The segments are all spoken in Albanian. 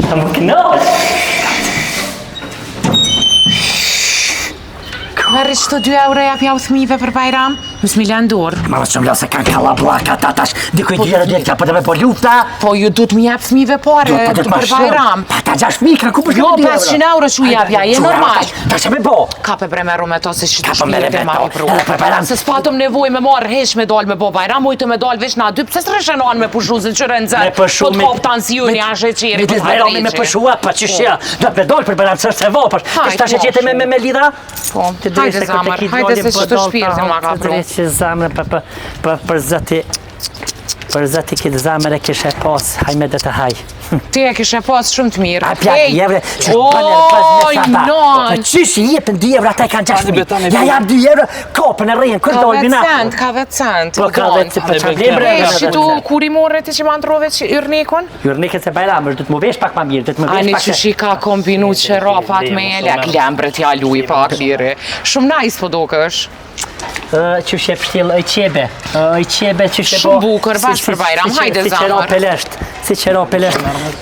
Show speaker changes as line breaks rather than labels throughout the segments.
Të më kënaq.
Merri qëto 2 euro jepjau thmive për bajram, mos m'i lënë dorë.
Ma mos më se kanë kallabllaka ta tash, dikuj 2 euro dhjetë, po të me po lufta.
Po ju du të mi jep thmive pare
Jo, po do të ma
për bajram.
Pa ta gjash fëmijë, kanë ku për
Jo, 500 euro që u jep, ja, je normal.
Tash me bo.
Kape bre merru me to se që të
Kape merre
shpirtin
me
ma
to,
i pru.
edhe për bajram.
Se s'patëm nevojë me marrë heq me dalë me bo bajram, mujtë me dalë veç na dy, pse s'rreshe nanë me pushu se qyre në
Me pushu
Po të kop tensioni, a sheqeri,
Me
po
ditë
të
bajrami me
dreqi.
pushua, pa qysh ja. Do të me dal për bajram, s'është se vapësh.
Hajt,
Tash tash e gjete me me me lidha?
Po, hajde zemër, hajde se që të shpirtin ma ka pru.
Të që zemrën për, për, për, për zëti, për zëti këtë zemër e kishe pas, haj me dhe të haj.
Ti e kishe pas shumë të mirë.
A plak,
Ej,
jevre, që bënë e pas me
Oj,
saba.
non.
Po qysh i jepën 2 euro, ata i kanë 6 fëmijë. Ja jap 2 euro, kopën e rrejën, kur
Ka
dojnë
vetë
na.
cent, ka vetë cent.
Po ka
don.
vetë, po qa blen bre?
Ej, shitu, kur i more ti që ma ndrove që yrnikun?
Yrnikët se bajram, është du të më vesh pak ma mirë, du të më vesh
Ani
pak...
që shi ka kombinu që rapat me elek, lembre t'ja luj pak liri. Shumë nice po dukësh.
Ë, Qysh e pështjell, oj qebe, oj qebe, qysh e
Shumë
bo...
bukur, bash
si-
për bajram,
si-
hajde,
Si qero
zemër.
pelesht, si qero pelesht,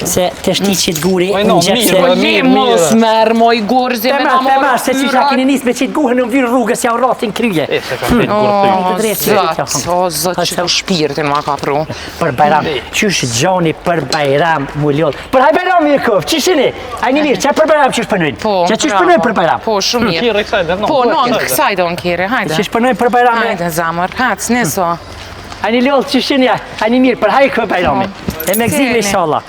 se të shti qitë guri,
Oj, no,
në gjep
mirë,
se...
Po
mirë,
le
mirë.
mos merr moj gurzi me
Tema,
na
tema,
morë
se qysh a keni nis me qitë guhën në vyrë rrugës, ja u rrasin kryje.
E, se ka vetë gurë
O,
Të drejtë,
zot, o, zot, që të shpirtin ma ka pru.
Për bajram, qysh gjoni për bajram, mu ljoll. Për haj bajram mirë kof, qysh jeni? Ai një mirë, që për bajram qysh punojnë?
Po,
Që qysh
bravo.
punojnë për bajram?
Po, shumë mirë.
Kire kësaj, dhe no.
Po, no, në kësaj do në kire, hajde.
Qysh punojnë për bajram?
Hajde, zemër, hac, niso.
Ai një ljoll, qysh jeni? Ai një mirë, për haj kë bajrami. E me gëzime
Keni.
inshallah.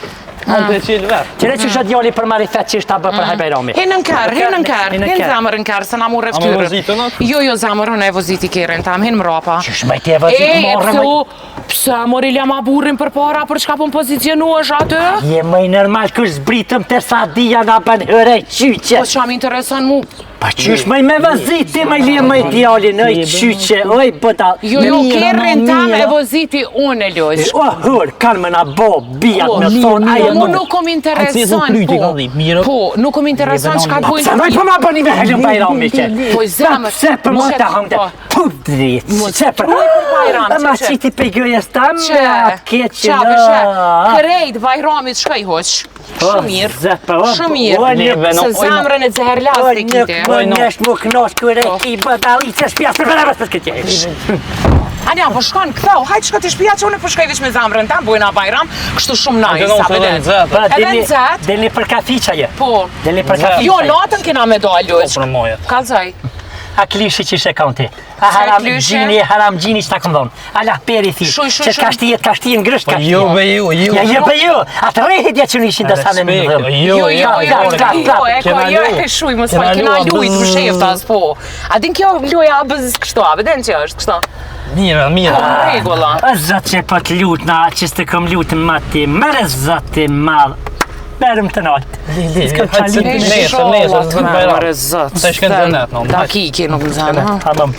Hajde e qilë vetë.
Qyre qysh atë djali për marifet që ishte bë për haj bajrami?
Hin në kerr, hin në kerr,
Hin në
hin
kerr.
zemër në kerr, se na murre
A më
ftyrën.
vozitën atë?
Jo, jo, zemër, unë e voziti kerrin tam, hin mrapa.
Qysh më ti e vozit
E,
morre
pse
më?
u, pse mori lema burrin për para, për çka po më pozicionuesh aty?
Je më i normal kush zbritëm të sa dia na bën hëre qyqe.
Po qa më intereson mu?
Pa qysh më me vozit ti më le më djalin, oj qyqe, oj budall.
Jo, jo,
Mira,
kerrin
ma
tam
mira.
e voziti unë e luq.
O, hër, kanë më na bo bijat
Po,
me thonë, aje
Po, mu
më.
nuk më intereson,
kryti
po.
ka dhi, mirë.
Po, nuk më intereson çka të
Pse
bojnë.
më po ma bëni me helën bajrami që?
Po, zemër,
Pse për
mos
më
e-
të hangte?
po.
Po, dritë, pse për...
Ruj për bajram,
E ma
që- që-
qiti për gjojes tam,
Që,
me atë keqe,
qa, beshe, krejt bajramit shkoj hoq. Shumë mirë. Shumë mirë.
Neve, no,
Se
oj, no.
zemrën e
O,
zeherlas e
nuk
kite.
më
Oj, no.
njesh mu knosh kure
Po.
ki bëdalli që shpia për për për këtë jesh.
Anja, po shkon, ktheu, hajde shko te shtëpia që unë po shkoj veç me zemrën tam, bojna bajram, kështu shumë nice,
no,
sa
se edhe
vëden.
në zetë.
Pa,
Edhe
dilni,
në zetë?
dilni për kafiqa je.
Po.
Dilni për kafiqa.
Jo, natën kena me dalë,
Po,
luq.
për mojet.
Kallzoj.
A klishi që ishe kaunti. A haram
klishe?
gjini, haram gjini që ta kom dhonë. A lah peri thi.
Shuj, shuj,
Që
shuj.
ka shtijet, ka shtijet, ngrysht
Po
ka
jo,
shtijet.
be jo, jo.
Ja, jo, be jo. A të rehit ja që në ishin dësa në
Respekt,
dhëmë.
jo,
Jo, jo, jo,
prap,
jo,
prap,
jo,
prap.
e ka,
Kena
jo,
lu.
e shuj, mos
Kena
fal, kena
lu, a
lujt,
bzz.
msheftas, po. A din kjo loja bzz kështu, a vëden që është kështu?
Mira, mira.
Po, në rregull, a.
A zot që po të lut na, që s'të kom lut ma ti, mërë zot i madh. Merëm të naltë.
Li, li,
S'kam
hajde se
qa
nesër,
Inshallah,
nesër,
të
s'bën bajram.
merë, zot.
Se shkën xhenet, no.
Ta kiki nuk më zanë, ha.
Tamam.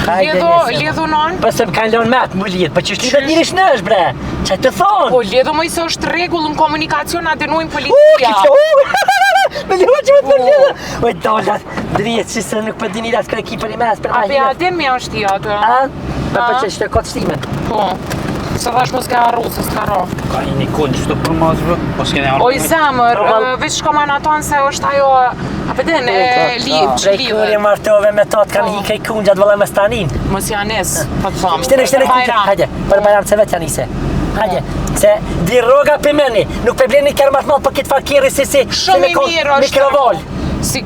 Hajde
Lidhu,
nesër.
lidhu non?
Po se më kanë lënë met, mu lidh, po që është lidhet njëri shnesh, bre. Që të thonë?
Po lidhu më se është rregull në komunikacion, na dënojnë
U,
policia.
kishte, u, me leho që më të lidhë. Oj, dola, drijet, që se nuk po dini las kërë ki për i mes, për
A
ma
pe a
hile.
din mi është ti aty?
A? Po po
A?
që shtë kotë shtimen.
Po. Se thash mos ka harru, se s'ka harru.
Ka një kund që të për mas, bë. Po s'keni harru.
Oj zemër,
Po, val-
ë, veç shko ma naton se është ajo, a pe din, e li, që
Prej kur
lidhet.
e martove me tot kanë
Po.
hi kej kungjat vëlla me stanin.
Mos ja nis, po të tham.
Shtene, shtene kungjat,
Bajram.
hajde, për bajram se vetë janë nise. Hajde, se di rroga për meni, nuk pe bleni kërë më të madh për këtë fakiri si si si
Shumë
me
i
kon-
mirë është.
Mikroval.
Si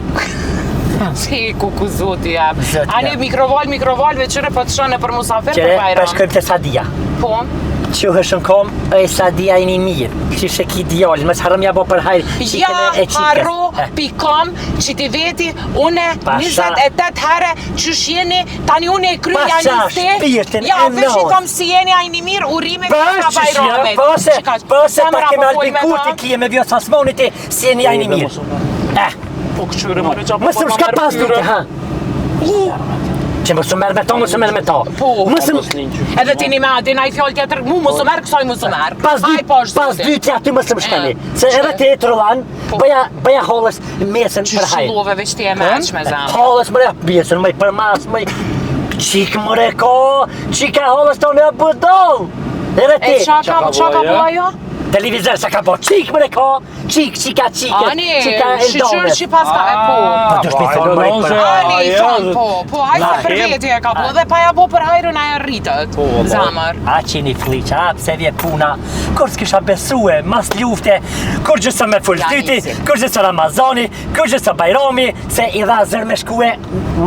Si kuku zoti jam.
Zoti
Ani
jam.
mikroval, mikroval veçure po të shënë për musafir për
Qere, po
bajram.
shkojmë te Sadia.
Po.
Quhesh në kom, e Sadia i një mirë. Qysh e ki djalin, mos harrom ja bo për hajr
Ja,
çikën e çikës.
harro,
Eh,
pikom, që ti veti, une
Pasha.
28 herë, qysh jeni, tani une e kryja
Pasha,
një ste,
shpirtin
ja,
e
veç i
nonës.
thom si jeni, a jeni mirë, urime
Po,
festa
qysh ja,
bajramit.
po se,
Që ka-
po se
zemra
pa keme
po
Albin
fol me
Kurti,
ta?
kije me Vjosa Osmani ti, si jeni ai një mirë. Eh,
Po këqyre, more qa po
mos më shka pas duke, ha. Që mos u merr me to, mos u merr me to.
Po.
Mos më
Edhe ti një me adin, ai fjalë tjetër, mu mos u merr, kësaj mos u merr.
Pas dy,
Ai po është
pas
zoti.
dy të aty mos më shkani.
E,
Se edhe
që?
ti e trollan,
Po.
bëja bëja hollës mesën
Që
për hajr.
shillove veç ti e meq me zemër.
Hollës më re, pjesën më për mas, më Qik më re ko, qika hollës tonë e budol. Edhe ti.
E qa ka,
Qa ka
qa ka
bo
bo
ajo?
ajo?
Televizor që ka bo qik më ka, qik, qika, qike,
Ani,
qika e
shyqyr
donet.
që pas ka e po.
Po të shpejt thonë, moj, për-
Ani, i thonë, po, po, hajde se për veti e ka po, dhe pa ja bo për hajrën aja rritët,
Po, valla.
zamër.
A që një fliq, a pse vje puna, kur s'kisha besue, mas lufte, kur gjë së me
Ja
fulltyti,
nisi.
kur gjë së Ramazani, kur gjë së Bajrami, se i dha zër me shkue,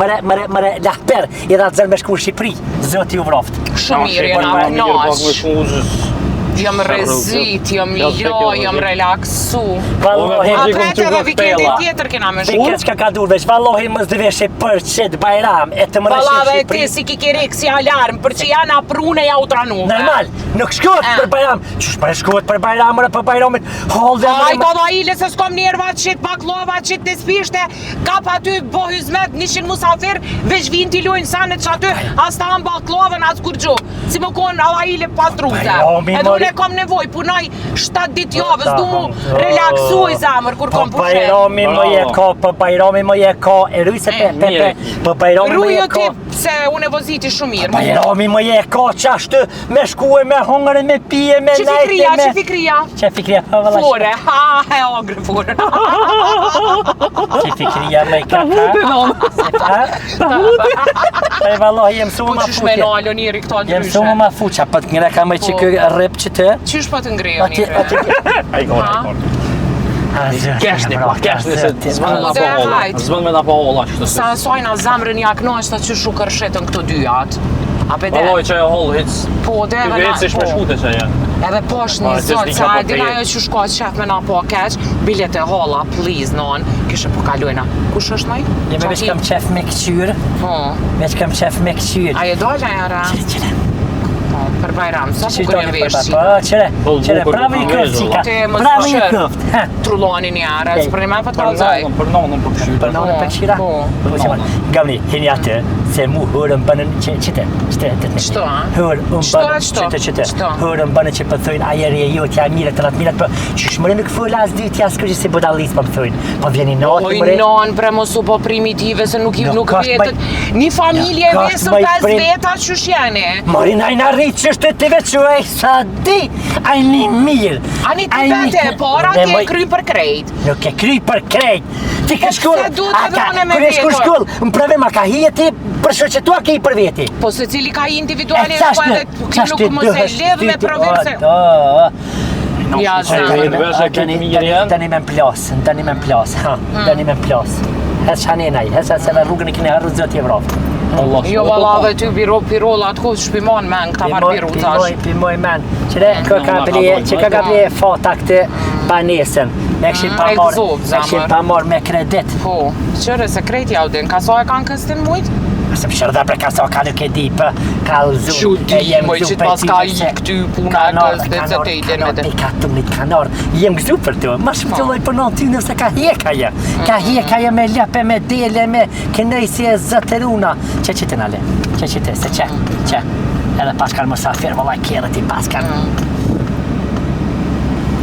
mëre, mëre, mëre, lahper, i dha zër me shkue në Shqipëri, zoti u vroft.
Shumë mirë, jena knaq. Jam rrezit, jam jo, jam relaksu.
Vallahi,
A
Po,
pret edhe vikendin tjetër kena me shku.
Fikret çka ka dur veç, vallahi mos dëveshe për qet Bajram, e të më
Valla
rreshe
dhe ti
Shqipëri.
si kikirik, si alarm, për që janë aprune ja u tranu.
Normal, nuk shkohet
Eh.
për Bajram. Qysh pa shkohet për Bajram, ore, për Bajramin? Hollë
Aj, do do ile se s'kom nerva qit bakllova, qit të spishte, kap aty, bo hyzmet, 100 musafir, veç vinë t'i lujnë sanet që aty, as ta hanë bakllavën, as kurgjo. Si më konë alla ile pas rrugë.
Bajrami,
Edhe
mori-
unë e kom nevoj, punoj 7 ditë javës,
Ta
du mu
hangë.
relaksuj zemër kur
Po
kom pushe.
Bajrami më je
Bravo.
ka, po Bajrami më je ka, e ruj se pe, pe, pe, po Bajrami më je
Ruju
ka.
ti, se unë e voziti shumë mirë.
Bajrami më je ka qashtu me shkue, me hongër, me pije, me
Që fikria,
me...
që fikria?
Që fikria, po valla.
Fore, ha, e ongre fore.
Që fikria më i ka ka. Se pa? Ta huti. Po e vallahi jem mësu
Po
ma
qysh me
futje.
nalo njeri këto
Jem mësu
ndryshe.
ma futja, po të ngre ka më që
Po.
kë rrep që të.
Qysh po të ngrejo
Aty,
njeri?
aty.
Ai gor, ai gor.
A, zoti,
Keshni,
bro,
pa, keshni se
zoti,
s'bën me na
Po,
po holla.
hajt.
S'bën me na po holla kështu.
Sa asajna zemrën ja knaq ta qysh u kërshitën këto dyjat. A pe
Vallai
de?
që e holl hiç.
Po, de
Ti
edhe na,
vetë si
po.
me shkute që e.
Edhe poshtë
Po,
një
e
zot,
s'di
sa
ka
e
po
din
te-
ajo që shka qef me na po keq, bilet e holla, please, non, kishe po kalojna. Kush është maj?
Jeme veç kam qef me këqyr,
Po,
veç kam qef me këqyr.
a e dola jara?
Qyre, qyre.
Po, për Bajram, sa
Qyre
bukur
doni
e
për
vesh
pa, po, qyre,
Po,
qyre,
bukur,
bravo i
bukur,
këft,
bukur.
qika,
Te mos
bravo i
qyre.
këft, ha.
Trulloni një arë,
Ej.
për një me po të
Për
kallzoj.
nonën, për nonën, për këshyre.
Për nonën për këshira?
Po.
Po, që ma, Gamni, hini aty, se mu hërën bënën, që, qëte, qëte, të të
Qëto, a?
Hërë, unë
Qëto,
bënën,
qëto?
qëte, qëte.
Qëto?
Hërën bënën që po thojnë, ajeri e jot, ja mire, të natë mirat, po, qysh mëre nuk fol as ditë, as kërgjë si budallis, po më thojnë. Po vjeni natë,
Oj,
mëre.
non, bre, mos u po primitive, se nuk, i-
Nuk
nuk
është
vetët. Një familje
Nuk është
vesëm
maj
5
prim-
veta, qysh jeni?
Mori na i na rrit që është të veç e sa di, ai një mirë.
Ani ti
ai një-
vete e para,
Ne
ti e
moj-
kry për krejt.
Nuk e kry për krejt. Ti ke
Po
shkull,
pse duhet
a
edhe
ka-
unë me
kur e shkull
vetë?
shkull, më prove ma ka hije ti për shoqe tua ke i për veti.
Po se cili ka
E
individualisht,
qash
po
në,
edhe
qash
nuk
ti
mos e
duhesh,
lidh
ty
me
ti-
provim
o,
se...
do,
Ja,
Se ka
zemër.
jetë vesh e
Tani
këtë mirë janë.
tani me plas, tani me plas, ha,
Hmm.
tani me plas. Hes shanen ai, hes se me rrugën e keni harru zoti e vraftë.
Allah.
Jo, valla dhe ty biro, pirollat, ku shpimon men këta farë birucash.
Pimoj, pimoj men. Qëre, kë ka
Na,
ble,
na,
që ka ka ble fata këtë banesën. Me këshin pa
Mm, e
marr,
gëzof,
me këshin
zemër.
pa marr me kredit.
Po, qëre se krejt ja u din, ka sa e kanë këstin mujt?
Se më shërdha për ka sa ka nuk e di, për ka lëzu.
Qu di,
e jem
moj,
gëzu
që
për
pas
ty,
ka
se
i këty puna e
ka nor,
këstit,
ka
se
nor,
te i
ka
din me
nor,
te.
Pe ka tumit, ka nor. Jem gëzu për ty. Ma shumë të lloj për non ty nëse ka hjek ajo. Ka hjek ajo me lëpe, me dele, me kënaqësi e zotëruna. Që që të nale, që që të, se që, që. Edhe pas kanë musafir, vallai kjerët i pas kanë.
Mm.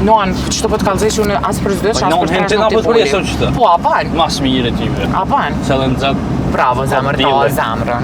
Non, qëto po të kallzoj që unë as për zdysh,
Po,
as
non,
për
hin
tresh
ti na
nuk
po
t'i
të
foli.
presim qëto.
Po, a ban?
Mas mirë ti be.
A ban?
Se edhe në zet.
Bravo, zemër, ta
Dile.
zemrën.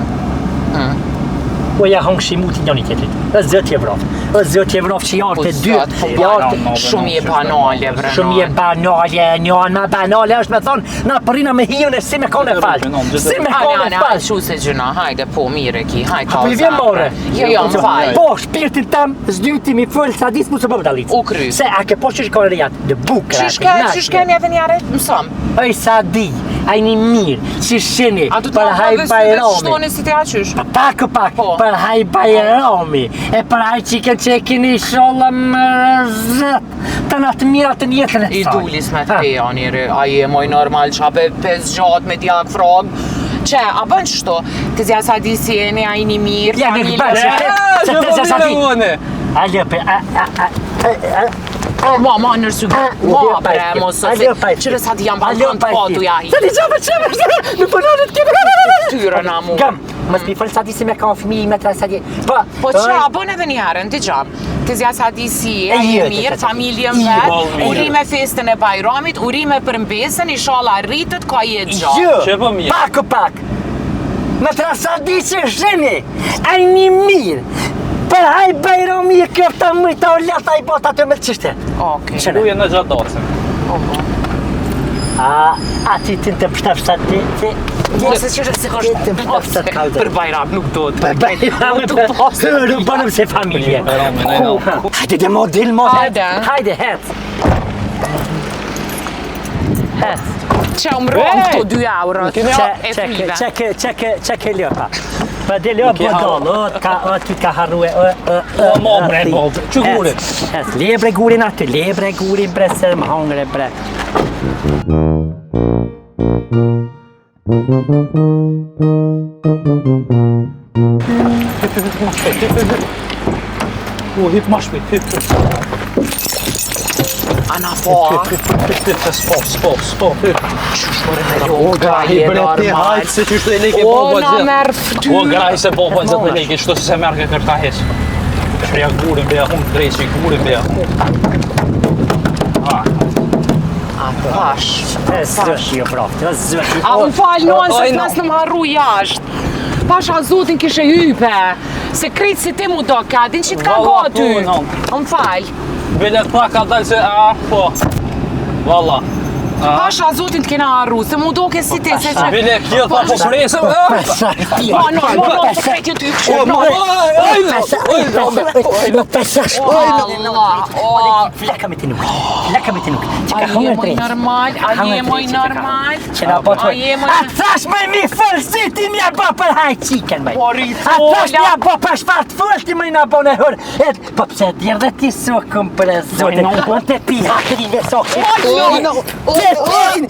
Po ja hongë shimuti njëri tjetrit. Ë zoti e vraftë. Ë zoti e vraftë që jartë
Po,
e dy.
zot, po,
Jartë
ban.
Shumë je banale, bre.
Shumë je
non.
banale, një anë ma banale është me thonë, na përrina me hijën e si me kone fal. Si me
Ani,
kone
ani,
fal.
ani, shu se gjyna, hajde, po, mirë e ki, hajde,
Po i vjen more.
Jo, jo, më fal.
Po, shpirtin tam, zdyti mi fol, sa disë mu se po bëdalicë.
U kry.
Se, a ke po që shkon rejat, dhe bukra,
Qysh ke, qysh ke një edhe një arret, mësëm.
Oj, sa di, ai një mirë, që shini,
A du të
për
na
haj
dhe
bajrami.
shtoni si t'ja qysh?
Pa pak o pak,
Po.
për haj bajrami, e për haj qikën që e keni inshallah më zët, të në të mirat të jetën e
I
saj.
dulis me
Ha.
të peja njëri, a je moj normal qa pe pesë gjatë me djak frog. Që, a bën qështu? Të zja sa di si jeni, a jeni mirë,
Ja, nuk bën, se te, se
Ah,
te zja sa di. Alo, pe, a, a, a, a, a,
Ma, ma, nërsu,
a,
ma,
alo,
bre,
pajtim.
mos
Alo,
se,
pajtim.
qëre sa di jam
Alo,
ballkon të
pajtim.
patu ja hi.
Sa di qa për që në punonet kime.
Tyrën a mu.
Gam, mos mi fol sa di si me ka fëmijë me tra sa di. Po,
Po që, a bën edhe një herë, në gjam. Të zja sa di si je,
E
a je
je,
mirë,
të zja sa di.
familjen
I,
vet,
boll mirë.
urime festën e Bajramit, urime për mbesën, inshallah rritet ka jetë gjatë.
Jo,
Që po mirë.
Pak o pak. Me tra sa di që shini, ai një mirë. Për haj bajrami e këfta më ta o lata i bota të me të qështe.
Okej.
Qene.
Luje në gjatë dacën.
A, a ti ti të pështaf sa ti, ti,
Mos e qështë se
ti të pështaf sa të kalde.
Për bajram nuk do të.
Për bajram,
Tu pas.
Hërë, bënëm se familje.
Për bajramin, ne, no.
Ku? Hajde dhe model, model.
Hajde.
Hajde, hec. Hec.
Që u mron
Ej!
këto 2 euro.
Kemi
Çe,
E
çe,
fëmijëve.
çe, çe, çe, çe ke ljopa. Pa del jo
Nuk e
bodall, o ka o ty ka harrue, o o o.
O, mo, bre,
ti.
mo, bre, që guri?
Ec, ec, lebre gurin aty, lebre gurin bre se më hongre bre.
U, hip ma shpejt, hip, hip.
Ana po.
Hip, hip, hip, s'po, s'po, s'po, hip.
O,
Grahi, bre, ti hajt se qysh të e leke
O,
baba
na
gjithë.
merr fytyrë.
O, grahi se baba gjithë të leke, qështu se merr këtë kërka heq. Shreja gurin beja, unë dreqi, gurin beja. Ah,
A, pash.
E zësh jo braftë, e zësh.
A më fal noan se
Oj, no.
t'nas në më harru jashtë. Pasha zotin kishe hype. Se krejt si ti mu do ka, din që t'ka
Valla,
gati.
po, no.
Më fal.
Bele pak ka dalë se, a, po. Valla.
Pasha zotin t'kena harru, se mu do ke si ti, se që...
Bile kjo tha po presëm. ah.
Po, no, no, no, se krejt ju ty kështu.
O,
No,
mo, oj, oj, oj, oj,
Pesash,
Allah, o.
Flaka me të nuk, flaka me të nuk. Që
A
ka
je
hongër
moj
drejt.
normal, a je moj normal?
Që na po
A je moj...
A thash më mi fol si ti mja bë për haj çikën më.
Po, ri
A thash
fola.
mja bë për shfart fol ti më na bën e hër. E po pse djer dhe ti sokëm për e zotin. Po te pi hatri ve sokë.
Oj, no.
Te pin,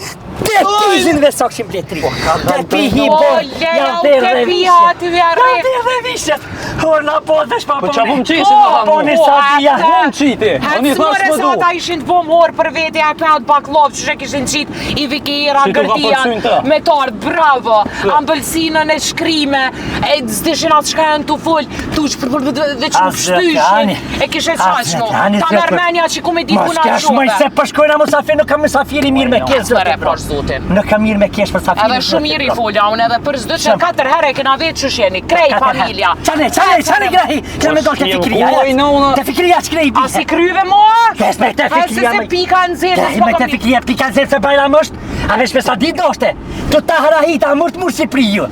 te pizhin ve sokë bletri. Te pi hi
O,
bor.
leja,
Ja
u
der
te
dhe
pi
vishjet.
aty ve arre.
Ja der dhe vishjet. Hor na po dhe shpa
Po qa po më qesin
Po,
ata
po,
mu?
ne sa dia.
ata.
Unë qiti, unë i
Hec
thash
more
po
se
du.
ata ishin të bom horë për vete, e pe atë bakllov që e kishin qit i vikera,
Si tu ka
gërdian,
pëlqyn ta?
me tart, bravo, ambëlsinën e shkrime, e s'dishin atë shka janë tu fol, tu shpër për dhe që
A,
nuk shtyshin,
ani.
e kishe
A,
qaqmo,
ani,
ta
zë,
merr menja që ku me ditë
Mos
ku na
kesh moj se
qove.
po shkojna musafir, nuk kam musafiri mirë me kesh.
Mos e për zotin.
Nuk kam mirë me kesh musafiri.
Edhe shumë mirë i folja, unë edhe për çdo që
Shumë.
katër herë e kena vetë qysh jeni, krej familja.
Çane, çane, çane grahi. Kena me dal te fikria.
Oj, no, no.
Te fikria çkrej bi.
A si kryve moa?
Kes me te
A se
fikria.
se
moj.
pika në zetë,
Grahi me te fikria pika zerë se bajram është. A vesh me sa ditë doshte. Të ta harahit, a murt mur si priju.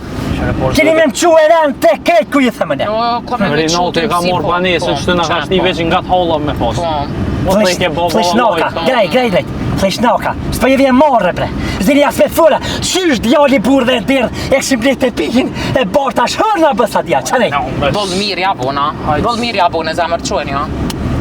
Keni me më que e rënë te krejt ku ju thëmë ne.
Jo, ka me me
Rinaldi
qutën
ka
si,
marrë
po,
banesën,
po,
që na ka
qa,
shti
po.
veç nga të holla me pas.
Po.
Mos të i ke bo
Fleshnaka, graj, graj drejt. Fleshnaka. S'po je vjen marrë bre. Zini as me fola. Qysh djali burr dhe derr, e kishim blet e pikin e barta shërna bësa dja. Çane.
Boll mirë ja bona. Boll mirë ja bona zemër quen jo.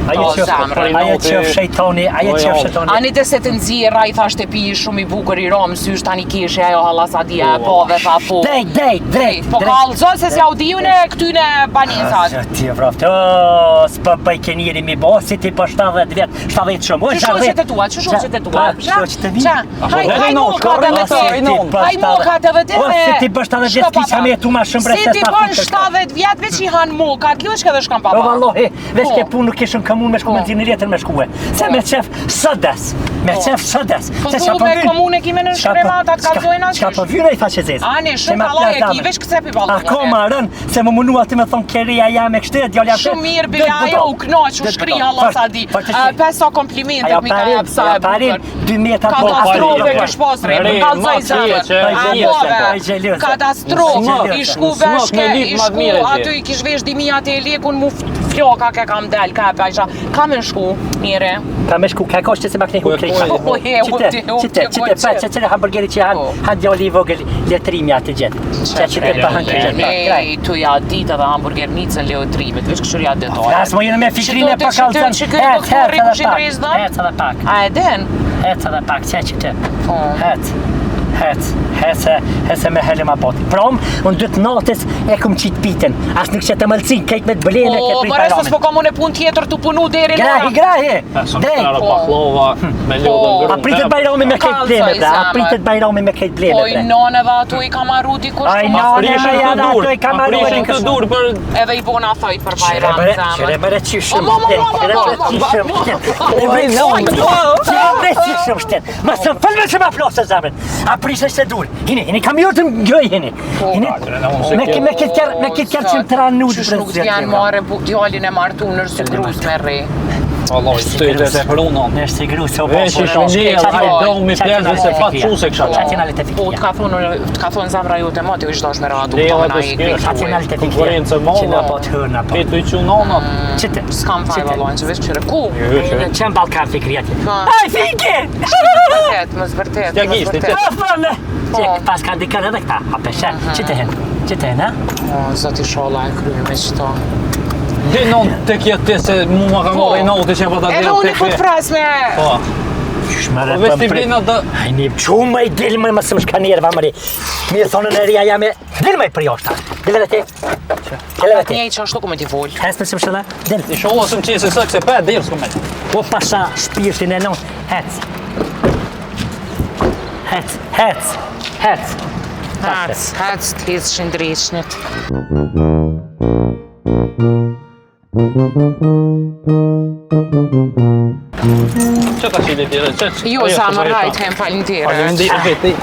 Ajo
Po,
qoftë,
zemrën.
ajo qoftë shejtani, ajo
Po,
qoftë
jo.
shejtani.
Ani të se të nxjerra i thash te pi shumë i bukur i rom sysh tani kishe ajo halla sa dia po dhe tha po.
Drejt, drejt, drejt.
Po
drejt.
kallzo se s'ja u di unë këtyne banesat.
Zë ti vraftë, o, s'po bëj ke njeri mi bo, si ti po 70 vjet, 70 shumë, o,
Që shoqet e tua, që shoqet e tua?
Pa, shoqet e mi.
Qa? Haj,
Po,
haj
no,
mokat edhe
shko,
ti.
no,
Haj mokat edhe ti.
O,
dhe-
si ti bësh 70 vjet,
Shko,
s'ki qa
papa.
me jetu ma shumë bre,
Si
se
ti
s'ta
bën
futesh.
70 vjet veç i han mokat, kjo është edhe shkon papa.
O vallahi, veç
Po.
ke punë nuk kishën komunë me shku me
Po.
nxjerr një letër me shkue. Se me qef sëdes, me qef sëdes.
Po
Se
thu
çka po
me
vyn?
komune ki me në
Çka po-
shkremat, atë
çka-
kallzojnë
Çka
aty.
po vyn ai thaqe zez.
Ani,
Se
shumë
ma
kallaj e
plas
ki,
damen.
veç këse pi ballë.
Akoma rën, se më munua ti me thonë keria jam e kështu e djalja
Shumë mirë, bile ajo u knoq, u shkri Allah sa di. Pesa komplimente
Ajo
mi ka
parim,
jap sa
ajo
e
parim,
bukur.
2 metra po.
Katastrofe
Parim,
kesh pas re,
Re,
më kallzoj
ma
zemër.
qe,
A
qe,
pove,
qe,
Katastrofe,
Smok,
i shku
smok
veshke,
me lik
i
ma
shku
mirë e gje.
aty i kish vesh dimija te lekun mu floka ke kam del, ka e pajsha. Ka me shku, mire.
Ka me shku, ka koshte se makne
Po e
hu krejt.
po,
po, he,
Qite,
u, ti, u,
qite,
ti,
qite,
u,
pa,
qite.
qite, qite hamburgeri që han,
Po.
han djali i vogël, letrimi atë gjithë. Qe, qite, pa han që gjithë, pa, kraj.
Ne, tu ja ditë edhe hamburgernicën Leotrimit, veç kështu ja detoje.
Flas mo jene me fikrin e
Që do
pa
të- që
kallzon.
që ky
Ec, ec
doktori
edhe
kush i
pak,
drejt
Ec edhe pak.
A e den?
Ec edhe pak, qe qite.
Po.
Hec, hec, hece, hece me hele ma boti. Prom, unë dytë natës e kum qitë pitën. As nuk që të mëlcin, kejt me të blene, ke
Po,
prit
më rësës
bajramin.
po kam unë e punë tjetër të punu deri në
Grahi, grahi, drejt.
Po.
Paklova, me lodhën
A
grun.
pritet bajrami me kejt bleme, bre, a
Kallzoj,
pritet bajrami me kejt bleme,
Po i
bre.
none dhe ato i kam arru dikush
Ai,
të
none,
mos
Prishin
me
të
janë
dur,
ato i kam
a
arru
prishin
dikush.
të dur për
Edhe i bona thojt për bajram,
Qere
zemër.
bëre qishëm,
O, mo, mo, mo, mo,
qere
mo,
bëre
mo,
qishëm,
mo,
qere bëre
mo,
qishëm, qere bëre qishëm. shumë shtet. Ma së fëlme që ma plosë zemrën. A prishë se dur. Hini, hini kamion të ngoj hini.
Po.
Hini. Me me këtë kërë, me këtë kërë që më tranu
Qysh nuk t'janë marrë bu- djalin e martu në rësë grus me rri.
Vallahi, të të të prunon.
Në është gru se u
Veç
po.
i shënjel, ai do mi plezë se pa quse kësha.
Qa t'jena le të
Po,
fikria?
të ka thonë, të ka thonë zemra jote moti, ish dash me radu,
Leva
këta me
të
na i
shkesh.
Qa t'jena le të fikria?
Konkurrencë e madhe.
Që na po të hërna po.
Ti të i qu nonat.
Që të?
S'kam faj vallon, që veç qyre. Ku?
Jo, që.
Që në Ballkan fikria ti?
Po.
Aj, fike!
Vërtet, mos vërtet,
T'ja
mos
gishti,
vërtet.
Po, fënë!
Po.
Që pas ka dikën edhe këta, a peshe, që të hen? Që të hen, ha?
O, zoti sholla e krye me qëto.
Di non të kjetë ti se mu ma ka
Po.
marrë noti që po ta
Edhe
del
unë po të pras me...
Po.
Qysh më
Po veç ti blina do
Ai një qu më i dil më më së më shka njerva më ri. Mirë thonë në ria jam e dil më i për joshta. Dil edhe ti. Dil edhe ti.
Njej që ashtu ku me t'i vol.
Hec më së më shëlla. Dil.
Inshallah s'm qesi së se pa del s'kum me.
Po pasha shpirtin e non. Hec. Hec, hec, hec.
Hac, hac, të hec shëndriqnit.
Çe ta qili tjetër? Çe?
Jo, sa më rajt, hem falenderë.
Faleminderit ti.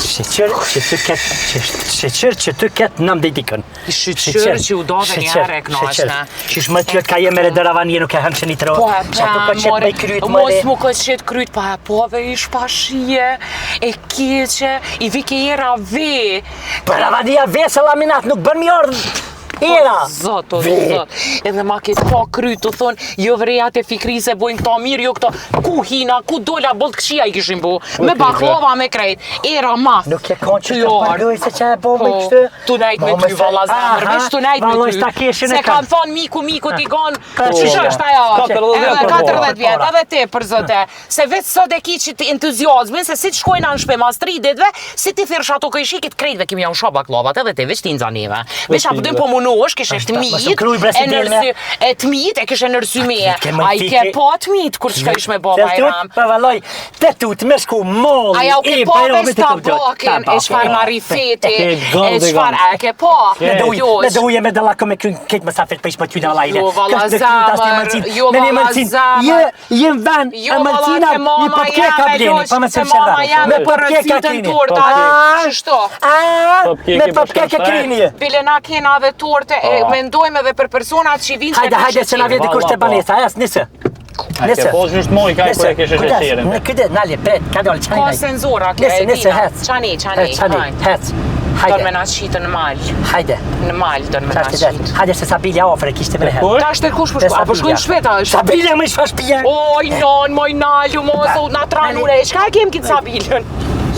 Sheqer që të ketë, sheqer që të ketë nam dhe dikën.
Sheqer që u dove një herë e knaqshme.
Qysh më tjët ka jeme redëravan je nuk e hënë që një tro.
Po e
Që ato ka qetë
more,
me kryt më
mos
re.
mu ka qetë kryt, pa e po dhe ish pa shije, e keqe, i vike era ve.
Po ravania vesë laminat nuk bën mi ardhë. Era.
Zot, o
Ve.
zot. Edhe ma ke pa kryt, të thonë, jo vrejat e fikrise bojnë këto mirë, jo këto. Ku hina, ku dola, boll të këqija i kishin bo. Me baklova, me krejt. Era mas.
Nuk e kon që të
Ty
përgoj se që e bo me
Po,
kështu.
Tu nejt me ty, valla zemër, veç tu nejt me
Valla,
ty.
sta keshin
Se
e
kanë thonë miku, miku ti gon,
Po.
qysh është ajo?
40 vjet
Edhe
për
40 vjet,
para.
edhe ti për zote. Se vetë sot e ki që ti entuziazmin, se si të shkojnë në shpe mas 3 ditëve, si ti thirrsh ato këshikit krejtve kemi janë shoh baklovat, edhe ti veç ti nxanive. Veç apo dim po munohesh, kishe
Është, mos
fëmijët,
u kruj, bre, si
e
delme.
nërsi, e tmijt e kishe nërsi me.
ke më
A i ke
fike-
po tmijt kur shkojsh me baba
Te tut,
Bajram?
Po valloj, te tut me shku molli.
A ja u ke
i
po
Bajramit
veç
të kuptoj.
tabakin, e çfarë marifeti,
Ke
e
gënd e
çfarë,
gënd.
a e ke po?
Me do
Jo,
ujë, me do ujë, me dallako me kyn këtë mësafir për ishmë ty në vallajle.
Jo, valla zemër, jo,
Me një
valla
mëlcin,
zemër.
je, je në vend,
Jo,
e
valla,
mëlcina,
ke mama
një popke ka
jame,
bleni,
loq,
pa më
se
se shëra.
mama jame
Me popke ka
porositën
krini.
torta,
A,
qështo?
A,
Popke
me
ke
popke
bashkë
ka krini.
Bile na kena edhe torte, e
Po.
mendojmë edhe për personat që vinë
Hajde, hajde, se na vjen dikush te
Valla, po.
banesa, jas, nisë.
Ke po është moj ka kur e kishe
Kujdes,
sheqerin.
Në kujdes, nalje, pret, ka dalë, çani.
Ka
naj.
senzora, ke,
Nisë,
e
nisë,
dina.
hec.
Çani, çani,
Hec, çani,
hajde.
hec.
Don me
Hajde,
na qitë në mal,
hajde.
në mal don me na
Çfarë të det?
qitë.
Hajde se Sabilia ofre kishte më herë.
Kush?
Ta është e kush po shko? A po shkojnë në shpeta është?
Sabilia më shfa shtëpia.
Oj, non, moj nalu, mos u na tranure. Çka e kem këtë Sabilën?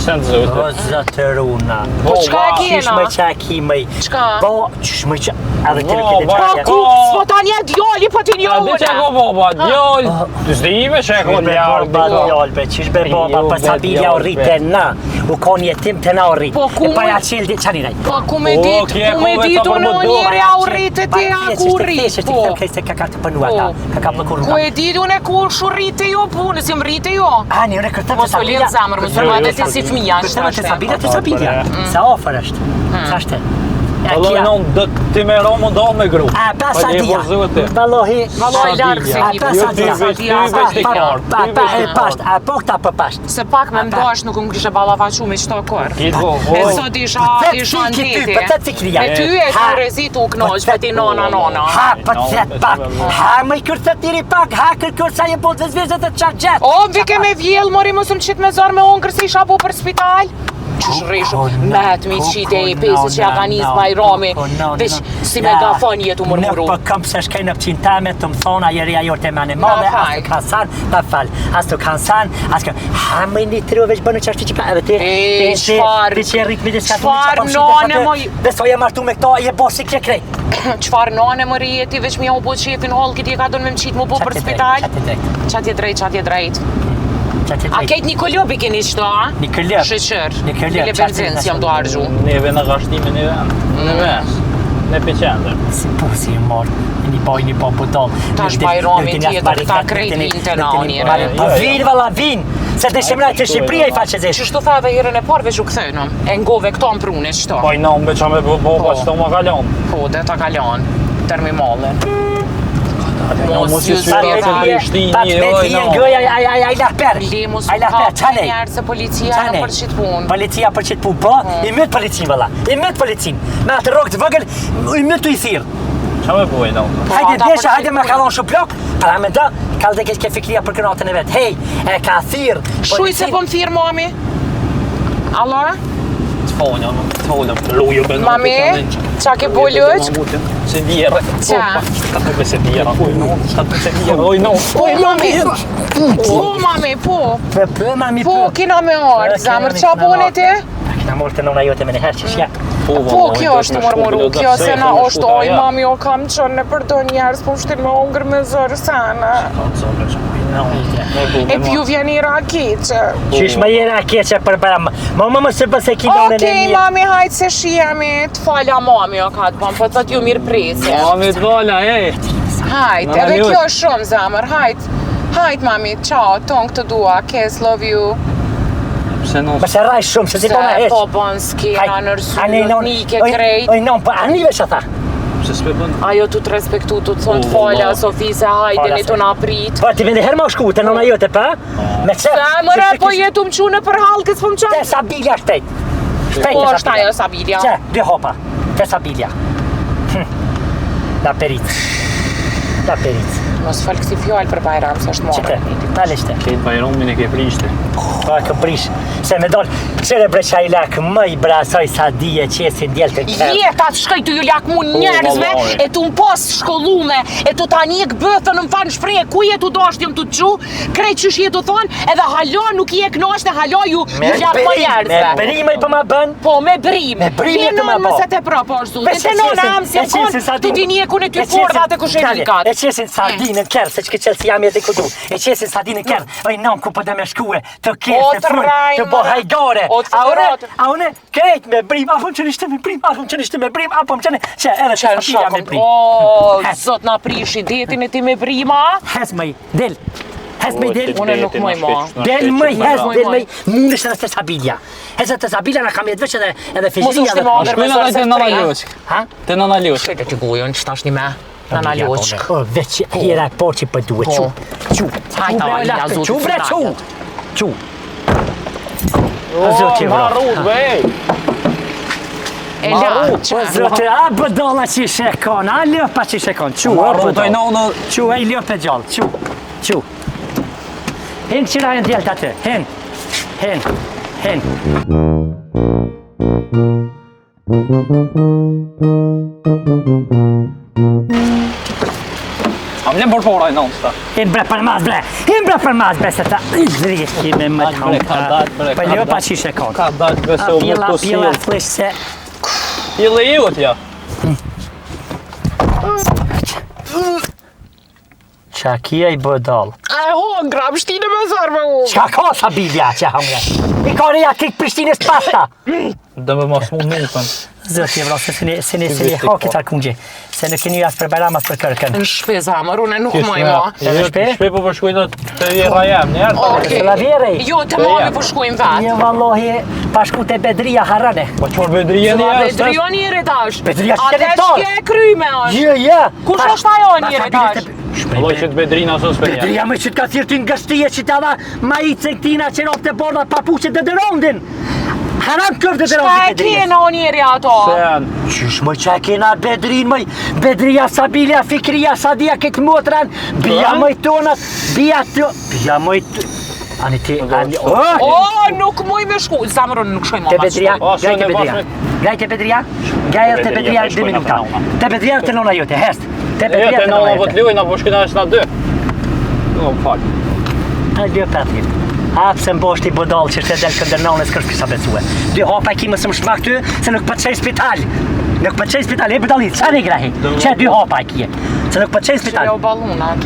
Sen zotë.
O zotëruna.
Po çka e
Qysh
kena?
më qa ki më?
Çka?
Po, qysh më qa? Edhe ti nuk e di
Po,
çka.
Po ku? S'po ta një djali, po ti një
A di që
unë.
ko baba, djall, s'dime që e ko
Qysh be
djall,
baba djall be, qysh be baba,
Jo,
po
be,
Sabilia u
djall,
rrit
be.
te na. U kon jetim te na u rrit.
Po, ku
E pa ja
më-
qel di çani naj.
Po ku me
O,
dit,
kje
ku me
ko
dit
vetë
unë
për më do.
njeri a u rritë ti, a ku rrit,
Po.
po.
Këtë se ka ka të pënu ata,
Po.
ka ka bllokuar
Ku
rruga.
e dit unë ku shu rritë jo, punë, si më rritë jo.
Ani, unë kërtëm
Mos u lidh zemër, mos u
Jo,
edhe
jo,
ti si fëmija
Kërtëm
është.
të Sabilia të Sabilia.
Mm.
Sa ofër është. Sa është? Ja,
Vallai
kja.
non, do ti me romu do me gru.
A, pa
Pa je
Sadia.
vëzute.
Vallahi.
Vallahi larg se
A,
ki.
pa
Jo, ti
Sadia.
veç, ti veç ti
Pa,
kartë,
pa,
ti
pa,
veç
e
ti
pasht, a po këta po pasht.
Se pak me mdosh nuk më kishe ballafaqu me çto kor.
Ki po,
E
po.
sot isha,
Po, të
isha në
fiki ty,
deti.
po të fikria.
Me ty e
Ha.
ty rezit u knoq,
Po
po ti nona nona.
Ha, po të thet pak. Ha, më i kërthet njëri pak, ha, kërkër sa je po të zvezë të qatë gjatë.
O, më vike me vjell, mori mos më qit me zor me ongër se isha bo për spital. Qysh rreshu, met mi qit e i pesi që ja ka nis Bajrami. Veç si me gafon jetu murmuru.
Nuk po kam se shkej në pëqin tame të më thona jeri ajo të mene madhe,
Na
as
fal.
të kanë san, pa fal, as të kanë san, as të... Ha, më një trio veç bënu që ashtu që ka, edhe ti,
E,
ti, ti,
çfarë-
ti që e rrit midis ka
çfarë nane, moj-
Besoj e martu me këto, je bo si kje krejt.
Çfarë nane më rrijeti veç mi ja u bo qefin hallkit je ka don me më qit mu bo për spital.
Qa të drejt,
Qa t'je drejt, qa t'je drejt.
qa të
A
drejt.
kejt një kolob i keni qëto, a?
Një kolob.
Sheqer.
Një kolob,
Bile
qa
benzin,
t'je
si jam do harxhu.
Neve në gashtime në vend. Në vend. Në peqendër.
Si pusi i morë, një boj, një bo budall.
Tash
Nuk din-
Bajrami
nuk din as
tjetër,
marifet,
këta
nuk
krejt
dini-
vinë te
nuk
na,
dini
njeri.
marifet. Po
Jo, jo.
vinë, valla, vinë! Se të shemra të Shqipëria i faqe zesh.
Qështu tha edhe herën e parë veç u kthynëm. E ngove këto në prune qëto.
Po i non be qa me bo, bo,
Po.
pa qëto ma kalon.
Po, dhe ta kalon. Termi mallin. Mos ju
Pa
s'ke
të
Prishtinë,
Pa të
oj,
hije
no.
gëja, aj, aj, aj, lahper.
Li mos
Aj
u
lahper,
kap
çane.
njerë se policia në për qitë punë.
Policia për qitë punë, po, i myt policin valla, i myt policin. Me atë rrokë të vogël, i myt tu i thirr.
Qa me boj, no?
Po,
Hajde
ata për
desha,
qitë
hajde me
punë.
ka dhonë shumë plok, para me da, kalë dhe keq ke fikria për kënatën e vet. Hej, e ka thirr.
Shuj se po më thirr mami. Alo?
Të fonja, të folëm. Ruju be
Mami, qa ke bo luq?
Se vjerë.
Qa?
Ka të se vjerë. Oj, no. Ka të se vjerë. Oj, no.
Po, mami. Po, mami, po.
Po, po, mami,
Po, kina me ardhë, zemër, qa bone ti?
Kina morë të nona jote me një herë që shja.
Po, kjo është mërmëru, kjo se na është, oj, mami, o kam qënë në për do njerëz, po më shtin me ongër me zërë sana. E pju vjen i ra keqe.
Qysh më jera keqe për bram. Ma më më se bëse ki nonën e
Okej,
mirë.
mami, hajtë se shihemi, të fala mami, o ka të bëm, po të thot ju mirë presje.
Mami të vola, ej.
Hajt,
Nana
edhe
Luq.
kjo është shumë zemër, hajt. Hajt, mami, ciao, ton këtë dua, kiss, love you.
Pse no?
Më se raj shumë, se si po me
Se
heq.
po bën skena në
Ani
rsytë,
non-
nike
oj-
krejt.
Oj, non, po ani veç ata.
Pse s'pe bën?
Ajo tu të respektu, tu të thonë të
O,
fala,
valla.
Sofi, se hajde,
Fala,
ne tu
se-
na prit.
Po ti vende herë më shku te nona jote pa? Me çe?
Zemër, po jetu më qu në për halkës, po më
Te
qanë.
Sabilia shpejt. Shpejt
Po,
te
është ajo Sabilia.
Çe, dy hopa. Te Sabilia. Hm. La perit. La perit.
Mos fal kësi fjalë për Bajram, se është
Qite,
marrë.
nale qite.
Kejt Bajramin e ke prishte.
Pa kë prish. Se me dol, qëre bre qaj lak më i brasoj sa dije qesin djel të kërë.
Jeta të shkoj të ju lakmu njerëzve
vallahi.
e tu më pas shkollume e tu ta njek bëthën më fanë shpreh ku je tu dasht jam tu të qu krejt qysh je tu thonë edhe hala nuk je knaqt e hala ju ju lakmo
Me
njerëzve
brimaj po ma bën.
Po me brim.
Me brim
Ti
je të ma
non
bo.
mëse te propo është
Me
zutin. Te nona am si
e qesin
kon,
sardinën.
tu ti njekun e ty
E qesin-
pordhat e kush e
Kale,
rikat.
E qesin sardinën kërë, se që ke qelë si jam edhe kudu. E qesin sardinën kërë, oj non ku po dhe me shkue, të
O,
kesë, të
të
frun,
rajnë,
të bo
more.
hajgare.
O, të
A une,
fëtërat.
a une, krejt me brim, apo më qënë ishte me brim, apo më qënë ishte me brim, apo më qënë, që edhe që
Qenë
sapira me
shokëm.
brim.
O,
He.
zot na prishi detin e ti me brima.
Hes më i, del, hes më i del.
Unë nuk muj ma.
Del më i, hes,
Muj,
del
muj.
më i, mundesh edhe te Sabilia. Hes edhe te Sabilia na kam jetë veç edhe edhe
Mos
Fexhria.
u shti
dhe-
më ongër me
Shkojna
zor
dhe
se
te nana
tre.
Luq.
Ha?
Te nana Luq.
Shkojtë të gojën, që tash një me. Nana Luq.
O, veç hera e parë që po duhet. Çu, çu.
Hajt,
Çu, bre,
Alija,
lart,
zoti
Çu bre, çu.
flaket.
Çu. O zoti
Ma
vra.
rrugë, be, ej.
E la,
O
që?
zoti, a bëdolla që ishe kon, a lëpa që ishe kon. Çu,
Ma
o
rrugë,
bëdolla.
oj, nonë.
Çu, ej lëpa gjallë, çu. Çu. Hen qira hen djelt aty, hen. Hen. Hen.
A më lem për pora, oj, nonë, sta.
Hen bre për mas bre. Hen bre për mas bre se ta zriki me më
Dal, bre, ka dal, bre,
Po
ka
lëpa
dal.
që ishe kon.
Ka dal, be, se
A
u më
pjella,
të
pjella,
sjell.
flesh se
Pjella i jot, ja.
Qa kia i bëdoll?
A e hongra, më shtine me zor me unë.
Çka ka Sabilia që hamre? I ka reja kik Prishtinës pasta.
Dhe më mos mund nukën.
Zoti e vra, se se ne se ne se ne
Si viti
haki
po.
ta kungje. Se nuk keni as për Bajram as për kërkën.
Në shpi zemër, unë nuk muj ma.
Në shpi?
Shpe po përshkojnë të vjera jam, njerë.
Okej.
Se la vjerej.
Jo, të mami po shkojmë vetë.
Jo vallahi, pa shku te Bedria harrane.
Po çfarë bedrije
Ma
një
Bedrion njëri tash.
Bedria
A
s'ke
te
leftar.
shke e kryme është.
Jo, jo.
Kush është ajo njëri tash?
Lloj që të bedrina sos për
Bedria më që të ka thirë ty nga shtije që ta dha ma i cektina që ropte borda papuqe dhe dërondin. Haram këf dhe
Çka
dërondin
e
Bedrijes.
kena o njëri ato?
Sen.
Qysh më që e kena Bedrin mëj, Bedria, Sabilia, Fikria, Sadia, këtë motran, bia
Po?
mëj tonat, bia të... Bia mëj të... Ani ti, ani... O!
O, nuk muj me shku. Zemër, unë nuk shkoj ma
Te
ma
Bedria,
O,
gaj te
shkoj në
Bedria.
bashkë
Gaj te Bedria, gaj te
Bedria,
Bedria
po
2
shkojna
minuta.
te nona.
Te Bedria te nona jote, hest. Te
Jo,
Bedria
te
te nona
nona po
jote.
të luajna, po shkojna është na dy. Jo, më fal.
A dy pa thirë. A pse më bosh ti budall që shte del këndër nonës kërsh kisha besue. Dy hapa e ki më së më shmak ty se nuk po të çoj spital. Nuk po të çoj spital, e budalli, çfarë i grahi? Çe dy hapa e kije. Se nuk po të çoj spital.
Jo ballunat.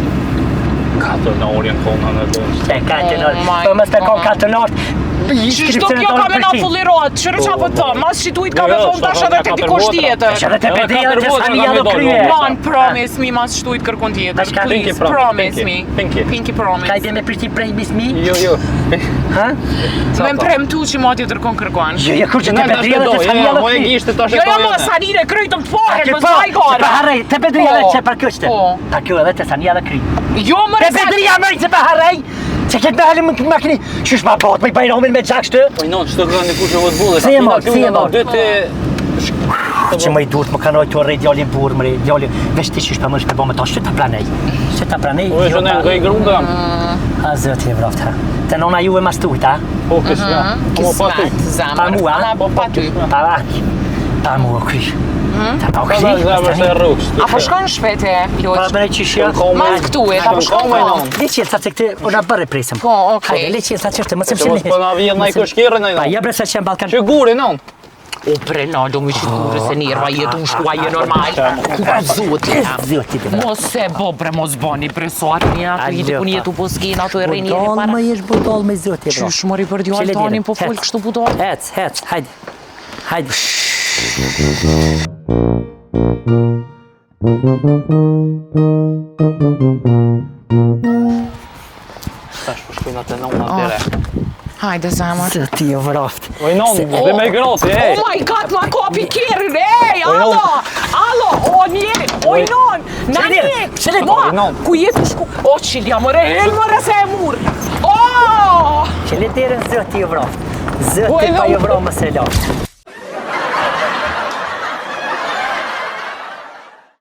Katër në orë janë kona në dorë.
E ka të
Oh
nërë,
my
po mos të kon
God.
ka të nërë.
Qysh do kjo ka me na fullirohet, qyre qa po të thom, mas që tujt ka me
Jo,
thonë tash edhe te dikush tjetër.
Që edhe te Bedria dhe te Sania do krye.
Non, promise me, mas që tujt kërkun tjetër.
Tash ka-
Please,
Pinky promise,
promise me.
Pinky.
Pinky promise.
Ka i bje me priti prej mismi?
Jo, jo.
Ha?
Me më premtu që ma tjetër kon kërkon.
Jo, jo, kur që te
Ne tash
Bedria
të
dhe
do,
te
jo,
Sania
jo,
do
mo e
krye.
gishte tash e
Jo, jo,
to
mo,
jone.
Sanire, krytëm të parën,
Po,
mos vaj
po
gara.
harrej, te Bedria
Po.
dhe që për kështë.
Po.
Ta kjo edhe te Sania dhe kry.
Jo, më
Te
rese.
Bedria më se pa harrej, që këtë me halim në makini, qysh ma bot, me i bajramin me gjak shtë?
Po i non, çto kanë kush e vot
Si e marr, si e marr?
Dy te
Që më i duhet më kanoj të rrej djalin burr mre, djalin, veç ti qysh pa më shpe bo me ta, që ta pranej? Që ta pranej?
Po e
jo
shënë
pa-
nga i grunda.
A zoti e vraftë, ha. Te nona juve mas tujt, ha?
Po kisma. Po pa ty.
Kismet, zemër.
Pa mua,
Ama
Po,
pa ty.
Pa va. Pa mua kry. Ta pa
Pa
kry.
zemër se rrugës.
A po shkon në shpete,
Pa
Loq?
bëre qysh jo.
Mas këtu e, ta po shkon
me
po.
non.
Le qelë sa që këtë, ona bërë presëm.
Po, okej.
Hajde, le qelë sa që është, mos e
Se mos po na vjen nai këshkirën ai
Pa,
non.
ja bre sa që në Ballkan.
Që guri non.
O bre, na, do më qitë kurë se nerva jetu në shkua je normal. Ku ka zoti?
Zoti të vraftë.
Mos e bo bre, mos bani bre, sa atë një ato
Alo,
jetë kun
pa.
jetu po s'kena ato e rrini e
Budall
para.
më jesh budall me zoti e vraftë.
Qysh mori për djalë
Qele
tanin
djerën.
po fol
Hec.
kështu budall?
Hec, hec, hajde. Hajde.
Tash po shkojna te nona dere.
Hajde zemër.
Zoti e vraftë.
Po i non, dhe me grati, ej.
Oh my god, ma kapi kerrin, ej,
O,
allo, allo, o njeri, o i non, na
Qele
një,
djerën, qele
ma,
O, i non.
ku jetu shku, o qilja, mëre, hel mëre se e mur, o,
Qele derën zoti e vraftë.
Po,
Zoti
edhe
pa
unë.
ju vra më se laftë.